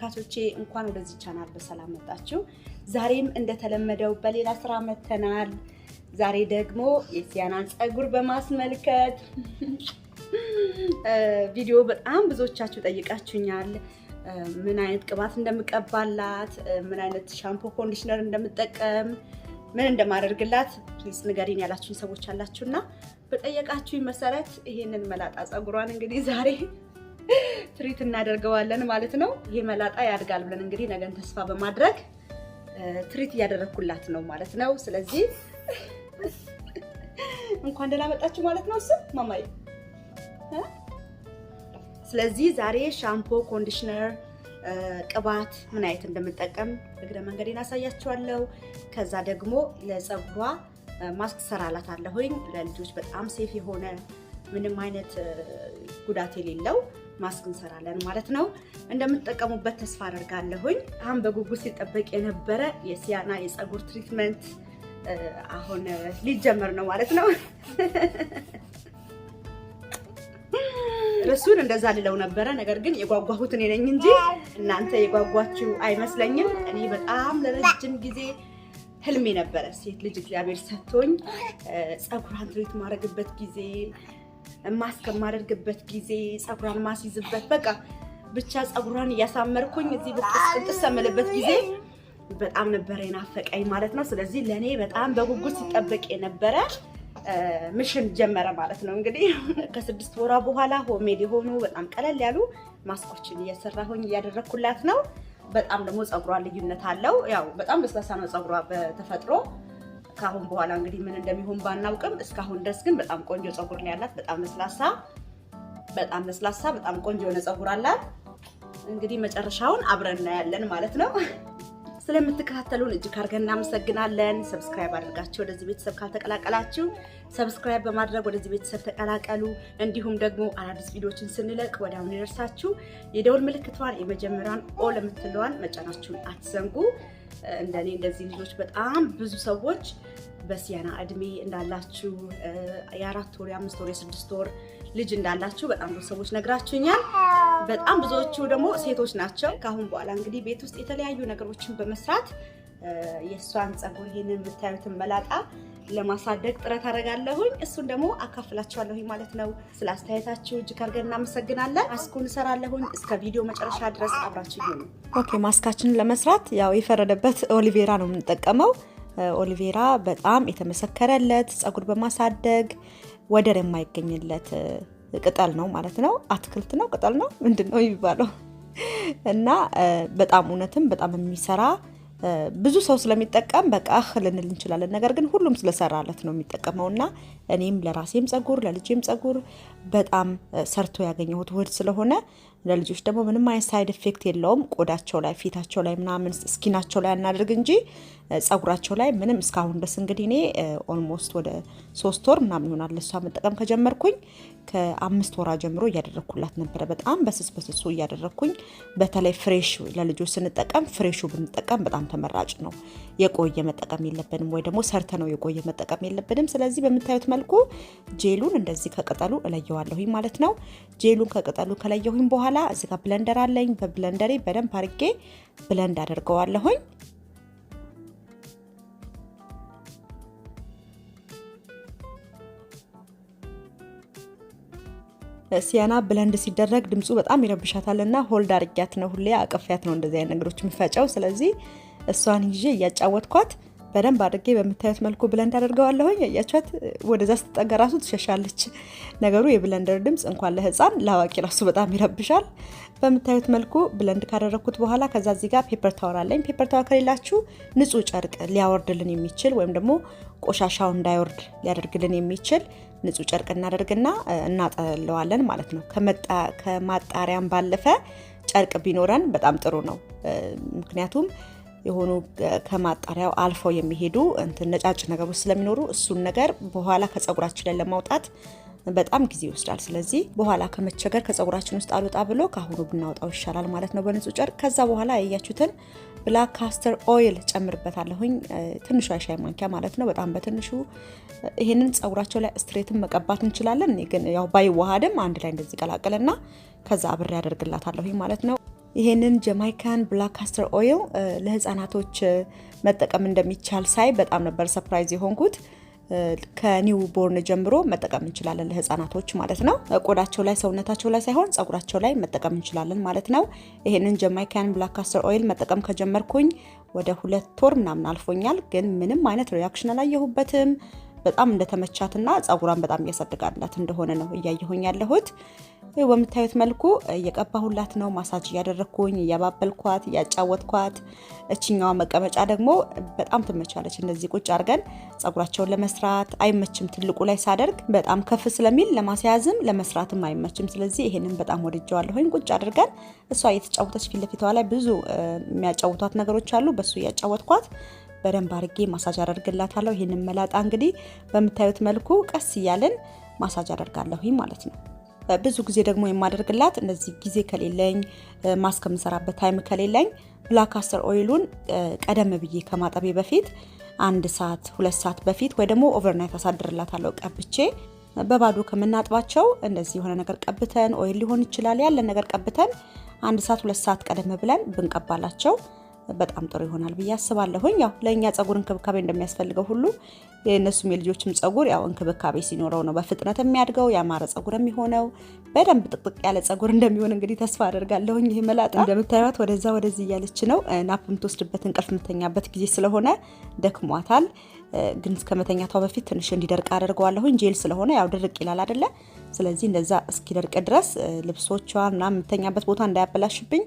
ተመልካቾቼ፣ እንኳን ወደዚህ ቻናል በሰላም መጣችሁ። ዛሬም እንደተለመደው በሌላ ስራ መተናል። ዛሬ ደግሞ የሲያናን ፀጉር በማስመልከት ቪዲዮ በጣም ብዙዎቻችሁ ጠይቃችሁኛል። ምን አይነት ቅባት እንደምቀባላት፣ ምን አይነት ሻምፖ conditioner እንደምጠቀም፣ ምን እንደማደርግላት please ንገሪን ያላችሁኝ ሰዎች አላችሁና በጠየቃችሁኝ መሰረት ይሄንን መላጣ ፀጉሯን እንግዲህ ዛሬ treat እናደርገዋለን ማለት ነው። ይሄ መላጣ ያድጋል ብለን እንግዲህ ነገን ተስፋ በማድረግ treat እያደረግኩላት ነው ማለት ነው። ስለዚህ እንኳን ደህና መጣችሁ ማለት ነው። እሱ ማማዬ። ስለዚህ ዛሬ ሻምፖ፣ conditioner፣ ቅባት ምን አይነት እንደምጠቀም እግረ መንገዴን አሳያችኋለሁ። ከዛ ደግሞ ለፀጉሯ ማስክ ሰራላታለሁኝ። ለልጆች በጣም safe የሆነ፣ ምንም አይነት ጉዳት የሌለው ማስክ እንሰራለን ማለት ነው። እንደምትጠቀሙበት ተስፋ አደርጋለሁኝ። አሁን በጉጉት ሲጠበቅ የነበረ የሲያና የፀጉር treatment አሁን ሊጀመር ነው ማለት ነው። እሱን እንደዛ ልለው ነበረ። ነገር ግን የጓጓሁት እኔ ነኝ እንጂ እናንተ የጓጓችሁ አይመስለኝም። እኔ በጣም ለረጅም ጊዜ ህልሜ ነበረ፣ ሴት ልጅ እግዚአብሔር ሰጥቶኝ ፀጉሯን treat ማድረግበት ጊዜ፣ ማስክ የማደርግበት ጊዜ፣ ፀጉሯን ማስይዝበት፣ በቃ ብቻ ፀጉሯን እያሳመርኩኝ እዚህ ብጥስ ብጥስ የምልበት ጊዜ በጣም ነበረ የናፈቀኝ ማለት ነው። ስለዚህ ለእኔ በጣም በጉጉት ሲጠበቅ የነበረ mission ጀመረ ማለት ነው። እንግዲህ ከ6 ወሯ በኋላ homemade የሆኑ በጣም ቀለል ያሉ ማስኮችን እየሰራሁኝ እያደረግኩላት ነው። በጣም ደግሞ ፀጉሯ ልዩነት አለው። ያው በጣም ለስላሳ ነው ፀጉሯ በተፈጥሮ። ከአሁን በኋላ እንግዲህ ምን እንደሚሆን ባናውቅም እስካሁን ድረስ ግን በጣም ቆንጆ ፀጉር ነው ያላት። በጣም ለስላሳ፣ በጣም ለስላሳ፣ በጣም ቆንጆ የሆነ ፀጉር አላት። እንግዲህ መጨረሻውን አብረን እናያለን ማለት ነው። ስለምትከታተሉን እጅግ አድርገን እናመሰግናለን። Subscribe አድርጋችሁ ወደዚህ ቤተሰብ ካልተቀላቀላችሁ subscribe በማድረግ ወደዚህ ቤተሰብ ተቀላቀሉ። እንዲሁም ደግሞ አዳዲስ ቪዲዮችን ስንለቅ ወዲያውኑ ይደርሳችሁ የደውል ምልክቷን የመጀመሪያዋን all የምትለዋን መጫናችሁን አትዘንጉ። እንደኔ እንደዚህ ልጆች በጣም ብዙ ሰዎች በሲያና እድሜ እንዳላችሁ፣ የ4 ወር፣ የ5 ወር፣ የ6 ወር ልጅ እንዳላችሁ በጣም ብዙ ሰዎች ነግራችሁኛል። በጣም ብዙዎቹ ደግሞ ሴቶች ናቸው። ከአሁን በኋላ እንግዲህ ቤት ውስጥ የተለያዩ ነገሮችን በመስራት የእሷን ፀጉር፣ ይሄንን የምታዩትን መላጣ ለማሳደግ ጥረት አደርጋለሁኝ። እሱን ደግሞ አካፍላችኋለሁኝ ማለት ነው። ስለ አስተያየታችሁ እጅግ አድርገን እናመሰግናለን። ማስኩን እሰራለሁኝ። እስከ ቪዲዮ መጨረሻ ድረስ አብራችሁ ይሁኑ። Okay፣ ማስካችንን ለመስራት ያው የፈረደበት aloe vera ነው የምንጠቀመው። Aloe vera በጣም የተመሰከረለት፣ ፀጉር በማሳደግ ወደር የማይገኝለት ቅጠል ነው ማለት ነው። አትክልት ነው፣ ቅጠል ነው፣ ምንድን ነው የሚባለው? እና በጣም እውነትም በጣም የሚሰራ፣ ብዙ ሰው ስለሚጠቀም በቃ እህ ልንል እንችላለን። ነገር ግን ሁሉም ስለሰራለት ነው የሚጠቀመው እና እኔም ለራሴም ጸጉር ለልጄም ጸጉር በጣም ሰርቶ ያገኘሁት ውህድ ስለሆነ፣ ለልጆች ደግሞ ምንም አይነት side effect የለውም። ቆዳቸው ላይ፣ ፊታቸው ላይ ምናምን skin ኣቸው ላይ አናድርግ እንጂ ጸጉራቸው ላይ ምንም እስካሁን ድረስ እንግዲህ እኔ almost ወደ 3 ወር ምናምን ይሆናል እሷ መጠቀም ከጀመርኩኝ። ከ5 ወራ ጀምሮ እያደረግኩላት ነበረ። በጣም በስስ በስሱ እያደረግኩኝ። በተለይ fresh ለልጆች ስንጠቀም fresh ኡ ብንጠቀም በጣም ተመራጭ ነው። የቆየ መጠቀም የለብንም ወይ ደግሞ ሰርተነው የቆየ መጠቀም የለብንም። ስለዚህ በምታዩት መልኩ ጄሉን እንደዚህ ከቅጠሉ እለየዋለሁኝ ማለት ነው። ጄሉን ከቅጠሉ ከለየሁኝ በኋላ እዚህ ጋር blender አለኝ። በ blender ኤ በደንብ አድርጌ blend አደርገዋለሁኝ። ሲያና blend ሲደረግ ድምፁ በጣም ይረብሻታል እና hold አርጊያት ነው፣ ሁሌ አቅፊያት ነው እንደዚህ አይነት ነገሮች የምፈጨው። ስለዚህ እሷን ይዤ እያጫወትኳት በደንብ አድርጌ በምታዩት መልኩ blend አደርገዋለሁኝ። ያያችኋት ወደዛ ስትጠጋ ራሱ ትሸሻለች። ነገሩ የ blender ድምፅ እንኳን ለሕፃን ለአዋቂ ራሱ በጣም ይረብሻል። በምታዩት መልኩ blend ካደረግኩት በኋላ ከዛ እዚህ ጋር paper towel አለኝ። Paper towel ከሌላችሁ ንጹህ ጨርቅ ሊያወርድልን የሚችል ወይም ደግሞ ቆሻሻው እንዳይወርድ ሊያደርግልን የሚችል ንጹህ ጨርቅ እናደርግና እናጠለዋለን ማለት ነው። ከማጣሪያም ባለፈ ጨርቅ ቢኖረን በጣም ጥሩ ነው። ምክንያቱም የሆኑ ከማጣሪያው አልፈው የሚሄዱ እንትን ነጫጭ ነገሮች ስለሚኖሩ እሱን ነገር በኋላ ከጸጉራችን ላይ ለማውጣት በጣም ጊዜ ይወስዳል። ስለዚህ በኋላ ከመቸገር ከጸጉራችን ውስጥ አልወጣ ብሎ ከአሁኑ ብናወጣው ይሻላል ማለት ነው በንጹህ ጨርቅ። ከዛ በኋላ ያያችሁትን black castor oil ጨምርበታለሁኝ፣ ትንሿ የሻይ ማንኪያ ማለት ነው። በጣም በትንሹ። ይሄንን ጸጉራቸው ላይ straight ን መቀባት እንችላለን። እኔ ግን ያው ባይዋሃድም አንድ ላይ እንደዚህ ቀላቅልና ከዛ አብሬ ያደርግላታለሁኝ ማለት ነው። ይሄንን Jamaican black castor oil ለህፃናቶች መጠቀም እንደሚቻል ሳይ በጣም ነበር surprise የሆንኩት። ከ newborn ጀምሮ መጠቀም እንችላለን ለህፃናቶች ማለት ነው። ቆዳቸው ላይ ሰውነታቸው ላይ ሳይሆን ጸጉራቸው ላይ መጠቀም እንችላለን ማለት ነው። ይሄንን Jamaican black castor oil መጠቀም ከጀመርኩኝ ወደ 2 ወር ምናምን አልፎኛል፣ ግን ምንም አይነት reaction አላየሁበትም። በጣም እንደተመቻትና ጸጉሯን በጣም እያሳደጋላት እንደሆነ ነው እያየሁኝ ያለሁት። ይኸው በምታዩት መልኩ እየቀባሁላት ነው። ማሳጅ እያደረኩኝ እያባበልኳት እያጫወትኳት። እችኛዋ መቀመጫ ደግሞ በጣም ትመቻለች። እንደዚህ ቁጭ አድርገን ጸጉራቸውን ለመስራት አይመችም። ትልቁ ላይ ሳደርግ በጣም ከፍ ስለሚል ለማስያዝም ለመስራትም አይመችም። ስለዚህ ይሄንን በጣም ወድጀዋለሁኝ። ቁጭ አድርገን እሷ እየተጫወተች ፊት ለፊቷ ላይ ብዙ የሚያጫውቷት ነገሮች አሉ። በሱ እያጫወትኳት በደንብ አድርጌ ማሳጅ አደርግላታለሁ። ይሄንን መላጣ እንግዲህ በምታዩት መልኩ ቀስ እያልን ማሳጅ አደርጋለሁኝ ማለት ነው። ብዙ ጊዜ ደግሞ የማደርግላት እንደዚህ ጊዜ ከሌለኝ ማስክ የምሰራበት time ከሌለኝ black castor oil ኡን ቀደም ብዬ ከማጠቤ በፊት 1 ሰዓት 2 ሰዓት በፊት ወይ ደግሞ overnight አሳድርላታለሁ ቀብቼ። በባዶ ከምናጥባቸው እንደዚህ የሆነ ነገር ቀብተን oil ሊሆን ይችላል ያለን ነገር ቀብተን 1 ሰዓት 2 ሰዓት ቀደም ብለን ብንቀባላቸው በጣም ጥሩ ይሆናል ብዬ አስባለሁኝ። ያው ለኛ ጸጉር እንክብካቤ እንደሚያስፈልገው ሁሉ የነሱም የልጆችም ጸጉር ያው እንክብካቤ ሲኖረው ነው በፍጥነት የሚያድገው ያማረ ጸጉር የሚሆነው። በደንብ ጥቅጥቅ ያለ ጸጉር እንደሚሆን እንግዲህ ተስፋ አደርጋለሁኝ። ይሄ መላጣ እንደምታዩት ወደዛ ወደዚህ እያለች ነው። nap የምትወስድበት እንቅልፍ የምተኛበት ጊዜ ስለሆነ ደክሟታል። ግን እስከመተኛቷ በፊት ትንሽ እንዲደርቅ አደርገዋለሁኝ። ጄል ስለሆነ ያው ድርቅ ይላል አይደለ? ስለዚህ እንደዛ እስኪደርቅ ድረስ ልብሶቿን ምናምን የምተኛበት ቦታ እንዳያበላሽብኝ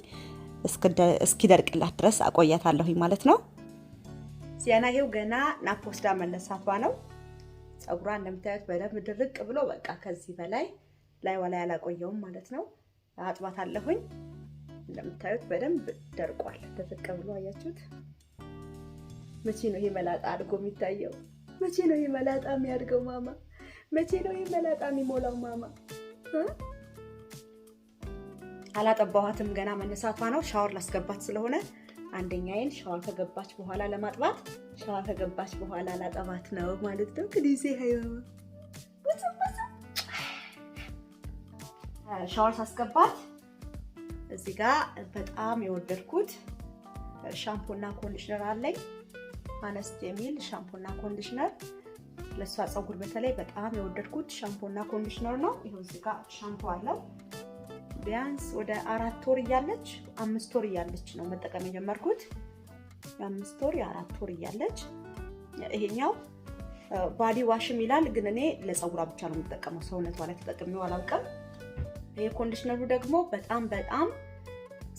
እስኪደርቅላት ድረስ አቆያታለሁኝ ማለት ነው። ሲያና ይሄው ገና nap ወስዳ መነሳቷ ነው። ጸጉሯ እንደምታዩት በደንብ ድርቅ ብሎ በቃ ከዚህ በላይ ላይዋ ላይ አላቆየውም ማለት ነው። አጥባታለሁኝ። እንደምታዩት በደንብ ደርቋል፣ ድርቅ ብሎ አያችሁት። መቼ ነው ይሄ መላጣ አድጎ የሚታየው? መቼ ነው ይሄ መላጣ የሚያድገው ማማ? መቼ ነው ይሄ መላጣ የሚሞላው ማማ? አላጠባኋትም ገና መነሳቷ ነው። ሻወር ላስገባት ስለሆነ አንደኛዬን ሻወር ከገባች በኋላ ለማጥባት ሻወር ከገባች በኋላ ላጠባት ነው ማለት ነው። ከዲዜ ሻወር ሳስገባት እዚህ ጋር በጣም የወደድኩት ሻምፖና conditioner አለኝ። Honest የሚል ሻምፖና conditioner ለሷ ፀጉር በተለይ በጣም የወደድኩት ሻምፖና conditioner ነው። ይኸው እዚህ ጋር ሻምፖ አለው። ቢያንስ ወደ 4 ወር እያለች 5 ወር እያለች ነው መጠቀም የጀመርኩት። የ5 ወር የ4 ወር እያለች ይሄኛው body wash ም ይላል፣ ግን እኔ ለፀጉሯ ብቻ ነው የምጠቀመው። ሰውነቷ ላይ ተጠቅሜው አላውቅም። ይሄ conditioner ኡ ደግሞ በጣም በጣም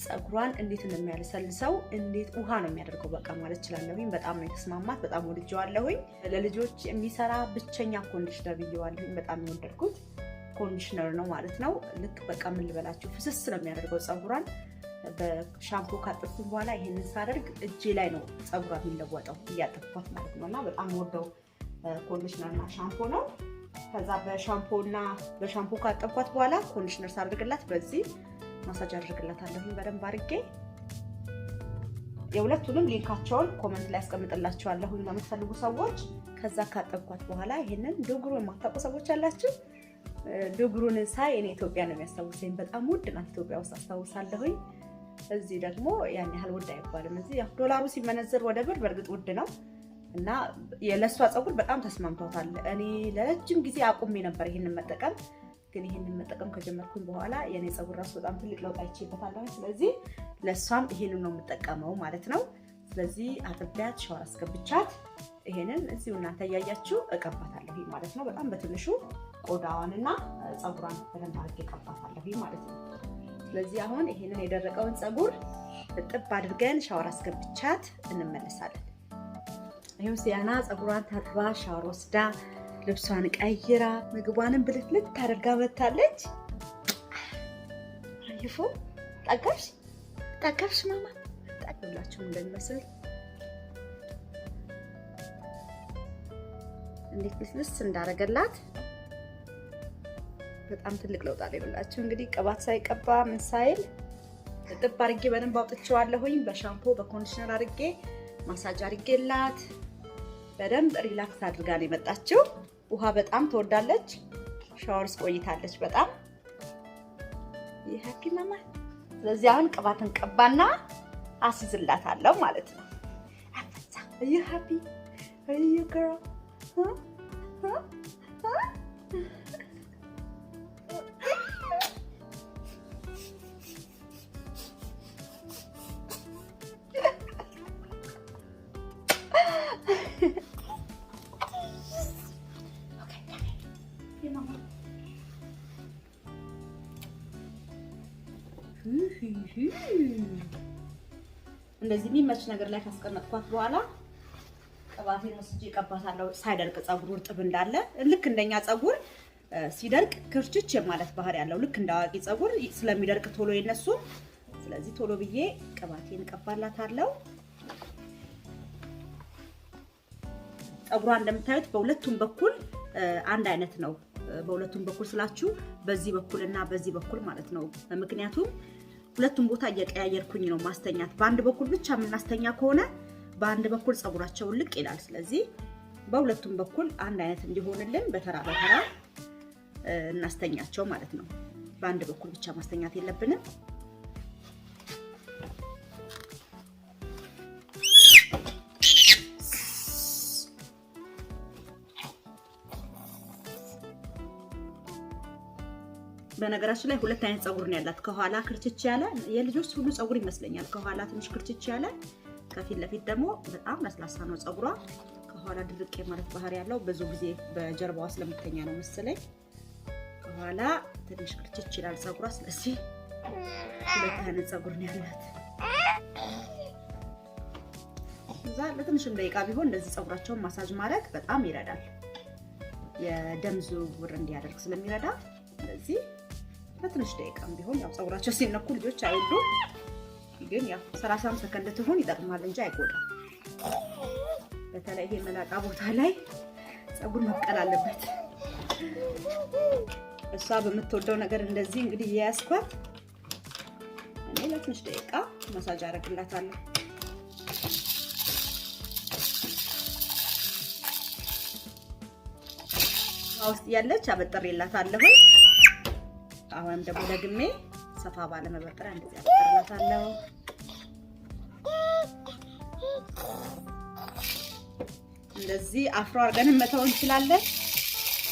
ፀጉሯን እንዴት እንደሚያለሰልሰው እንዴት ውሃ ነው የሚያደርገው በቃ ማለት እችላለሁኝ። በጣም ነው የተስማማት። በጣም ወድጄዋለሁኝ። ለልጆች የሚሰራ ብቸኛ conditioner ብዬዋለሁኝ። በጣም የወደድኩት conditioner ነው ማለት ነው። ልክ በቃ ምን ልበላችሁ ፍስስ ነው የሚያደርገው ፀጉሯን። በሻምፖ ካጠብኩኝ በኋላ ይሄንን ሳደርግ እጄ ላይ ነው ፀጉሯ የሚለወጠው እያጠብኳት ማለት ነውና በጣም ወደው conditioner እና ሻምፖ ነው። ከዛ በሻምፖና በሻምፖ ካጠብኳት በኋላ conditioner ሳደርግላት በዚህ ማሳጅ አደርግላታለሁ በደንብ አድርጌ። የሁለቱንም link ኣቸውን comment ላይ አስቀምጥላችኋለሁ ለምትፈልጉ ሰዎች። ከዛ ካጠብኳት በኋላ ይሄንን ዶግሩ የማታውቁ ሰዎች አላችሁ። ዶግሩን ሳይ እኔ ኢትዮጵያ ነው የሚያስታውሰኝ። በጣም ውድ ናት ኢትዮጵያ ውስጥ አስታውሳለሁኝ። እዚህ ደግሞ ያን ያህል ውድ አይባልም። እዚህ ያው ዶላሩ ሲመነዘር ወደ ብር በእርግጥ ውድ ነው እና ለሷ ፀጉር በጣም ተስማምቷታል። እኔ ለረጅም ጊዜ አቁሜ ነበር ይሄንን መጠቀም፣ ግን ይሄንን መጠቀም ከጀመርኩኝ በኋላ የኔ ፀጉር ራሱ በጣም ትልቅ ለውጥ አይቼበታለሁ። ስለዚህ ለሷም ይሄንን ነው የምጠቀመው ማለት ነው። ስለዚህ አጥቢያት ሻወር አስገብቻት ይሄንን እዚሁ እናንተ እያያችሁ እቀባታለሁ ማለት ነው። በጣም በትንሹ ቆዳዋንና ፀጉሯን በደንብ አድርጌ እቀባታለሁ ማለት ነው። ስለዚህ አሁን ይሄንን የደረቀውን ፀጉር እጥብ አድርገን ሻወር አስገብቻት እንመለሳለን። ይሄው ሲያና ፀጉሯን ታጥባ ሻወር ወስዳ ልብሷን ቀይራ ምግቧንም ብልትልት አድርጋ መታለች። አይፎ ጠገብሽ ጠገብሽ ማማ ጠገብላችሁ እንደሚመስል እንዴት ልስልስ እንዳረገላት በጣም ትልቅ ለውጥ አለ ይብላችሁ። እንግዲህ ቅባት ሳይቀባ ምን ሳይል እጥብ አድርጌ በደንብ አውጥቼዋለሁኝ። በሻምፖ በ conditioner አድርጌ ማሳጅ አድርጌላት በደንብ relax አድርጋ ነው የመጣችው። ውሃ በጣም ትወዳለች። ሻወርስ ቆይታለች በጣም። You happy mama? ስለዚህ አሁን ቅባትን ቀባና አስይዝላታለሁ ማለት ነው። አፈሳ፣ are you happy? Are you girl? Huh? Huh? Huh? Okay, come here. Here, mama. እንደዚህ የሚመች ነገር ላይ ካስቀመጥኳት በኋላ ቅባቴን ወስጄ እቀባታለሁ። ሳይደርቅ ፀጉሩ እርጥብ እንዳለ፣ ልክ እንደኛ ፀጉር ሲደርቅ ክርችች የማለት ባህሪ ያለው፣ ልክ እንደ አዋቂ ፀጉር ስለሚደርቅ ቶሎ የነሱ። ስለዚህ ቶሎ ብዬ ቅባቴን እቀባላታለሁ። ፀጉሯ እንደምታዩት በሁለቱም በኩል አንድ አይነት ነው። በሁለቱም በኩል ስላችሁ በዚህ በኩል እና በዚህ በኩል ማለት ነው። ምክንያቱም ሁለቱም ቦታ እየቀያየርኩኝ ነው ማስተኛት። በአንድ በኩል ብቻ የምናስተኛ ከሆነ በአንድ በኩል ፀጉራቸው ልቅ ይላል። ስለዚህ በሁለቱም በኩል አንድ አይነት እንዲሆንልን በተራ በተራ እናስተኛቸው ማለት ነው። በአንድ በኩል ብቻ ማስተኛት የለብንም። በነገራችን ላይ ሁለት አይነት ፀጉር ነው ያላት። ከኋላ ክርችች ያለ፣ የልጆች ሁሉ ፀጉር ይመስለኛል። ከኋላ ትንሽ ክርችች ያለ፣ ከፊት ለፊት ደግሞ በጣም ለስላሳ ነው ፀጉሯ። ከኋላ ድርቅ የማለት ባህሪ ያለው ብዙ ጊዜ በጀርባዋ ስለምተኛ ነው መሰለኝ። ከኋላ ትንሽ ክርችች ይላል ፀጉሯ። ስለዚህ ሁለት አይነት ፀጉር ነው ያላት። እዛ ለትንሽም ደቂቃ ቢሆን እንደዚህ ፀጉራቸውን ማሳጅ ማድረግ በጣም ይረዳል። የደም ዝውውር እንዲያደርግ ስለሚረዳ እንደዚህ ለትንሽ ደቂቃም ቢሆን፣ ያው ፀጉራቸው ሲነኩ ልጆች አይወዱም፣ ግን ያው 30 ሰከንድ ትሆን ይጠቅማል እንጂ አይጎዳም። በተለይ ይሄ መላጣ ቦታ ላይ ፀጉር መብቀል አለበት። እሷ በምትወደው ነገር እንደዚህ እንግዲህ እየያዝኳት እኔ ለትንሽ ደቂቃ ማሳጅ አደርግላታለሁ። ውስጥ ያለች አበጥሬላታለሁ። አሁንም ደግሞ ደግሜ ሰፋ ባለ መበጠሪያ እንደዚህ አበጥርላታለሁ። እንደዚህ afro አድርገን መተው እንችላለን።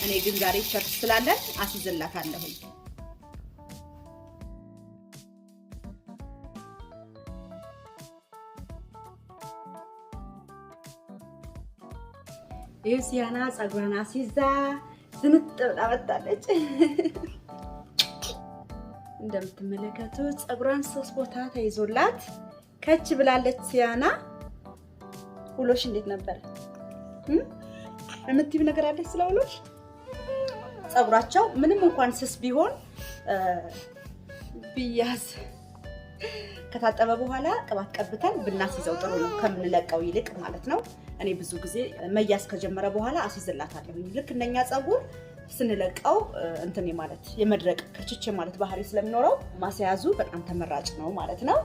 እኔ ግን ዛሬ church ስላለን አስይዝላታለሁ። ይህ ሲያና ፀጉሯን አስይዛ ዝንጥ ብላ መጣለች። እንደምትመለከቱት ፀጉሯን ሶስት ቦታ ተይዞላት ከች ብላለች። ሲያና፣ ውሎሽ እንዴት ነበር? የምትይው ነገር አለች ስለ ውሎሽ? ፀጉራቸው ምንም እንኳን ስስ ቢሆን ቢያዝ፣ ከታጠበ በኋላ ቅባት ቀብተን ብናስይዘው ጥሩ ነው ከምንለቀው ይልቅ ማለት ነው። እኔ ብዙ ጊዜ መያዝ ከጀመረ በኋላ አስይዝላታለሁ። ልክ እንደኛ ፀጉር ስንለቀው እንትን ማለት የመድረቅ፣ ክርችች ማለት ባህሪ ስለሚኖረው ማስያዙ በጣም ተመራጭ ነው ማለት ነው።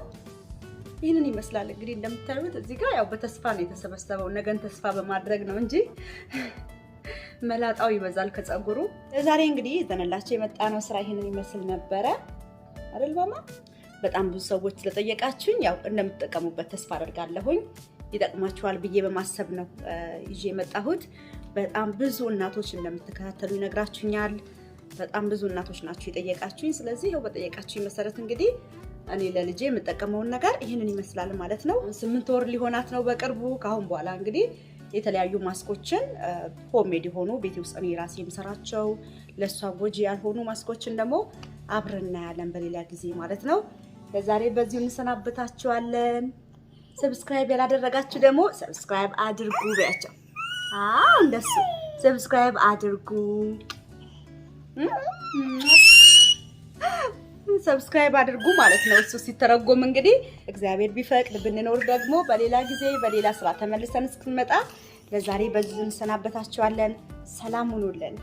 ይህንን ይመስላል እንግዲህ። እንደምታዩት እዚህ ጋር ያው በተስፋ ነው የተሰበሰበው። ነገን ተስፋ በማድረግ ነው እንጂ መላጣው ይበዛል ከፀጉሩ። ዛሬ እንግዲህ ይዘንላችሁ የመጣነው ስራ ይህንን ይመስል ነበረ አይደል ማማ? በጣም ብዙ ሰዎች ስለጠየቃችሁኝ ያው እንደምትጠቀሙበት ተስፋ አደርጋለሁኝ። ይጠቅማችኋል ብዬ በማሰብ ነው ይዤ የመጣሁት። በጣም ብዙ እናቶች እንደምትከታተሉ ይነግራችሁኛል። በጣም ብዙ እናቶች ናችሁ የጠየቃችሁኝ። ስለዚህ ይኸው በጠየቃችሁኝ መሰረት እንግዲህ እኔ ለልጄ የምጠቀመውን ነገር ይህንን ይመስላል ማለት ነው። 8 ወር ሊሆናት ነው በቅርቡ። ከአሁን በኋላ እንግዲህ የተለያዩ ማስኮችን፣ homemade የሆኑ፣ ቤቴ ውስጥ እኔ ራሴ የምሰራቸው፣ ለእሷ ጎጂ ያልሆኑ ማስኮችን ደግሞ አብረን እናያለን በሌላ ጊዜ ማለት ነው። ለዛሬ በዚሁ እንሰናበታችኋለን። Subscribe ያላደረጋችሁ ደግሞ subscribe አድርጉ በያቸው። አዎ፣ እንደሱ subscribe አድርጉ። Subscribe አድርጉ ማለት ነው። እሱ ሲተረጎም እንግዲህ እግዚአብሔር ቢፈቅድ ብንኖር ደግሞ በሌላ ጊዜ በሌላ ስራ ተመልሰን እስክንመጣ ለዛሬ በዚሁ እንሰናበታችኋለን። ሰላም ሁኑልን።